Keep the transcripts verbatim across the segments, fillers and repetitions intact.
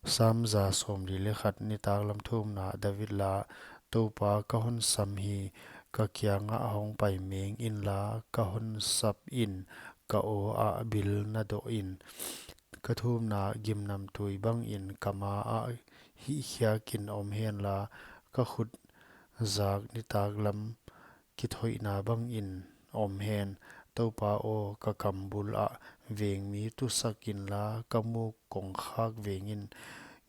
Sam za sawmli leh khat. Nitaklam thumna. David la. Toupa, ka hon sam hi, ka kiangah hong pai meng inla, ka hon sap in, ka aw ah bil na doh in. Ka thumna. Gimnamtui bangin ka ma ah hihkhiakin om henla, ka khut zak nitaklam kithoihna bangin om hen. Toupa aw, ka kam bul ah vengmi tusak inla, ka muk kongkhak vengin.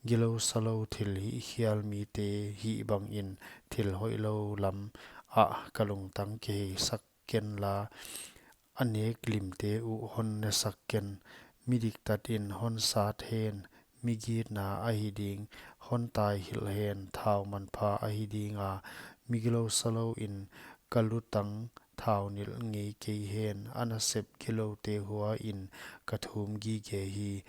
Gilou salou thil hihkhial mite hih bangin thil hoihlou lam ah ka lungtang kiheisak kenla, a nek limte uh hon nesak ken. Mi diktatin hon sat hen, mi gitna ahi ding; hon taihilh hen, thau manpha ahi dinga. Mi gilou salouin ka lutang thaunilh ngei kei hen; a nasep giloute huain ka thum gige hi.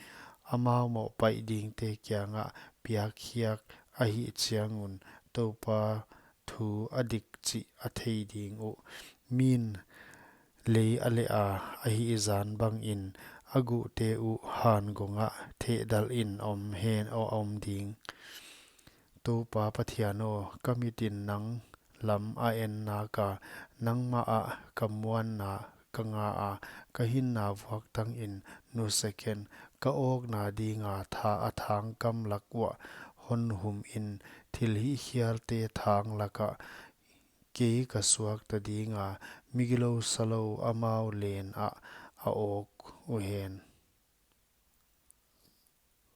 Amau mohpaih dingte kiangah piakkhiak ahih chiang un, Toupa thu a dik chih a thei ding uh. Min lei a leha, a hihzan bangin a guhte uh hangongah thehdalhin om hen, a om ding. Toupa Pathian aw, ka mitin nang lam a en naka, nangmah ah ka muanna ka nga a, ka hinna vuaktangin nusia ken. Ka awkna dinga tha-, a thangkam lak uah hon humin; thil hihkhialte thang lakah kei ka suakta dinga, mi gilou salou amau len ah a awk uhen.